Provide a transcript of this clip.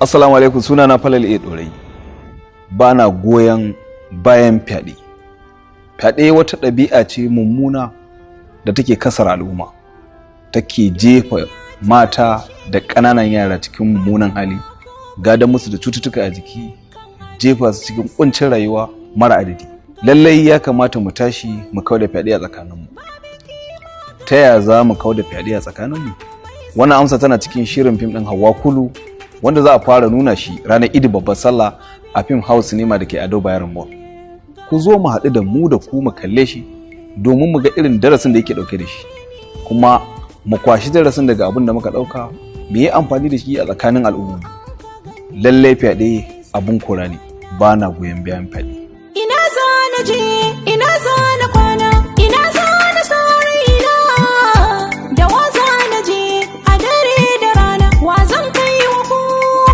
Assalamu alaikum, suna na Falal A Dorai. Ba na goyon bayan fyaɗe. Fyaɗe wata ɗabi'a ce mummuna da take kasar al'umma, take jefa mata da ƙananan yara cikin mummunan hali, gadon musu da cututtuka a jiki, jefa su cikin ƙuncin rayuwa mara adadi. Lallai ya kamata mu tashi mu kau da fyaɗe a tsakaninmu. Ta yaya za mu kau da fyaɗe a tsakaninmu? Wannan amsa tana cikin shirin fim ɗin Hawa Kulu, wanda za a fara nuna shi ranar Idi babbar Sallah a Film House Cinema da ke Ado Bayero Mall. Ku zo mu haɗu da mu da ku mu kalle shi domin mu ga irin darasin da yake ɗauke da shi, kuma mu kwashi darasin daga abin da muka ɗauka, mu yi amfani da shi a tsakanin al'umma. Lallai fyaɗe abun kora ne, ba na goyon bayan fyaɗe. Ina za na je.